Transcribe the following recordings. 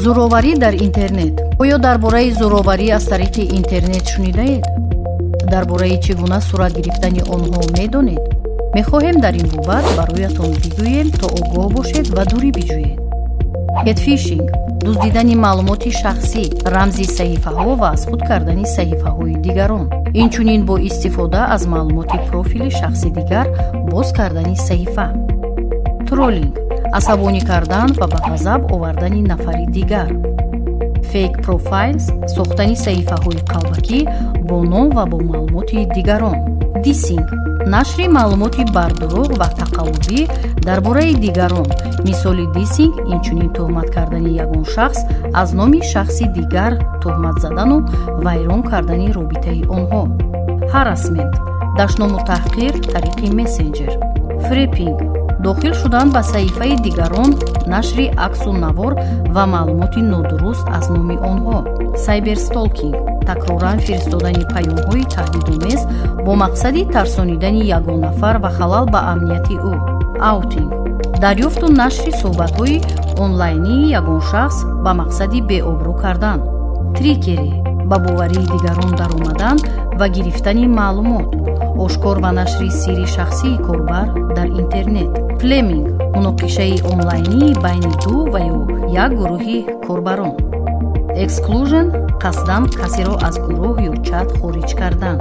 Зӯроварӣ дар интернет. Оё дар бораи зӯроварӣ аз тариқи интернет шунидаед? Дар бораи чӣ гуна сурат гирифтани онҳо медонед? Мехоҳем дар ин бобат бароятон бигӯем, то огоҳ бошед ва дурӣ биҷӯед. Кетфишинг — дуздидани маълумоти шахсӣ, рамзи саҳифаҳо ва аз худ кардани саҳифаҳои дигарон, инчунин бо истифода аз маълумоти профили шахси дигар боз кардани саҳифа. Троллинг — асабонӣ кардан ва ба ғазаб овардани нафари дигар. Fake profiles — сохтани саҳифаҳои қалбакӣ бо ном ва бо маълумоти дигарон. Диссинг — нашри маълумоти бардурӯғ ва тақаллубӣ дар бораи дигарон. Мисоли диссинг инчунин тӯҳмат кардани ягон шахс аз номи шахси дигар, тӯҳмат задану вайрон кардани робитаи онҳо. Ҳарасмент — дашному таҳқир тариқи мессенҷер. Фрепинг — дохил шудан ба саҳифаи дигарон, нашри аксу навор ва маълумоти нодуруст аз номи онҳо. Сайберстолкинг — такроран фиристодани паёмҳои таҳдидомез бо мақсади тарсонидани ягон нафар ва халал ба амнияти ӯ. Аутинг — дарёфту нашри суҳбатҳои онлайнии ягон шахс ба мақсади беобрӯ кардан. Трикери — ба боварии дигарон даромадан ва гирифтани маълумот, ошкор ва нашри сирри шахсии корбар дар интернет. Флейминг — муноқишаи онлайнии байни ду ва ё як гурӯҳи корбарон. Эксклюжн — қасдан касеро аз гурӯҳ ё чат хориҷ кардан.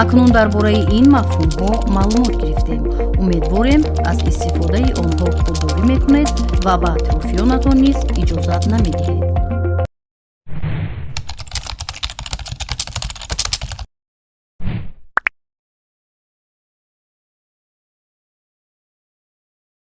Акнун дар бораи ин мафҳумҳо маълумот гирифтем. Умедворем, аз истифодаи онҳо худдорӣ мекунед ва ба атрофиёнатон низ иҷозат намедиҳед.